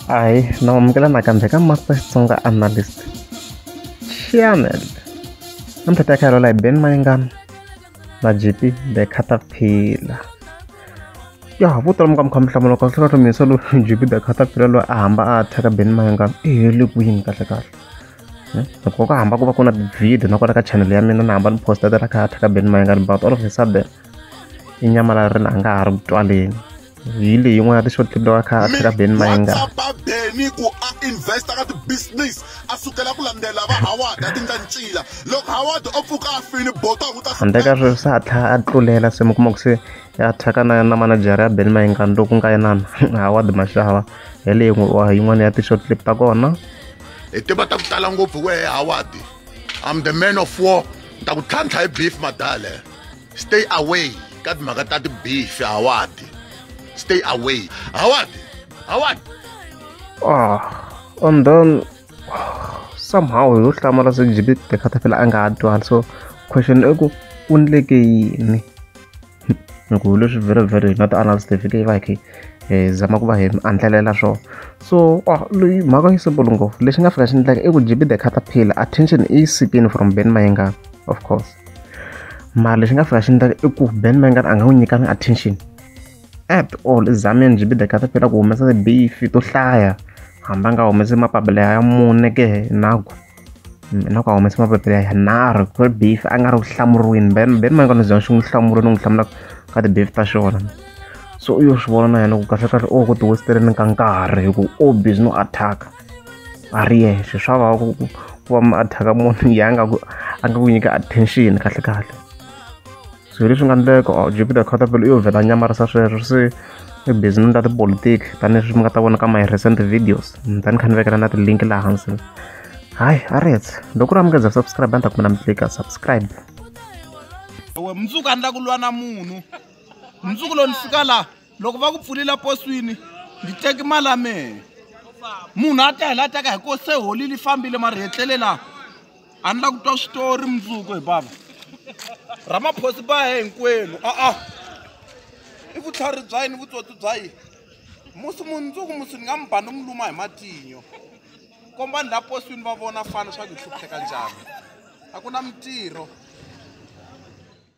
Ahi na amukela nakambe ka Master Xitsonga Analyst Channel. Namuntlha ta kha hi Ben Mayengani na JP the Caterpillar. Ya vo tala mi ka mi kha mi hlamula kahle kahle misa loyi JP the Caterpillar loyi a hamba a attack Ben Mayengani i hele kwini kahle kahle. Loko ku hamba ku va ku na video na kwala ka channel ya mina na hamba ni posta ta kha attack Ben Mayengani, but all of a sudden i nyamalarile a nga ha ri ku twaleni. Hi leyi yin'wana ya ti-short clip loko a kha a attack Ben Mayengani. WhatsApp Benny ku a investa ka ti-business a sukela ku landzela va Howard a tindla ncila loko Howard o pfuka a fini boto a n'wi ta Handle ka sweswo se a tlhela a tlulela se mi kuma ku se ya attack na manager ya Ben Mayengani loko ku nga yena Howard Mashava. Hi leyi yin'wana ya ti-short clip ta kona. Hi tiva ta ku tala ngopfu wehe Howard. I'm the man of war. Ni ta ku tlhantlha hi beef madale. Stay away ka timhaka ta ti-beef Howard. Stay away. Howard. Howard. And then somehow hi hlamala se JP the Caterpillar a nga ha twali. So question i ku ku endleke yini? Hi ku leswi very very na ti-analyst hi fike hi va hi kha hi zama ku va hi andlalela swona. So leyi mhaka yi simple ngopfu. Lexi nga fika xi endleka i ku JP the Caterpillar attention i yi seekini from Ben Mayengani, of course. Mara lexi nga fika xi endleka i ku Ben Mayengani a nga n'wi nyikanga attention at all. I zamile JP the Caterpillar ku humesa ti-beef to hlaya, hambi a nga humesi mapapila ya mune ke na ku na ku a humesi mapapila ya nharhu ku ri beef a nga ri ku hlamuriweni. Ben Mayengani za xi n'wi hlamula no n'wi hlamula ka ti-beef ta xona. So u yo swi vona na yena ku kahle kahle o ku ti wasteleni ka nkarhi hi ku o busy no attack a ri yexe. Swa vava ku va mi attack munhu ya nga ku a nga ku nyika attention kahle kahle. So hi leswi nga endleka JP the Caterpillar i yo vhela nyamarisa sweswo se i busy no endla tipolotiki tanihileswi mi nga ta vona ka my recent videos. Ni ta ni kha ni vekela na ti-link laha hansi. Hayi a ri hetse loko ri amukeza subscribe a ni ta kuma na mi click subscribe. We mundzuku a ni la ku lwa na munhu. Mundzuku loko ni fika laha loko va ku pfulela poswini ndzi teki mali ya mehe. Munhu a ta hi la teka hi ku se holile fambile mara hi etlele laha. A ni la ku twa switori mundzuku hi bava. Ramaphosa ba he hinkwenu a i vutlhari bya yini vutsotsi bya yini. Musi mundzuku musi ni nga mi ba ni mi luma hi matinyo. Kombani laha poswini va vona fana swa ku hi hlupheka njhani. A ku na mintirho.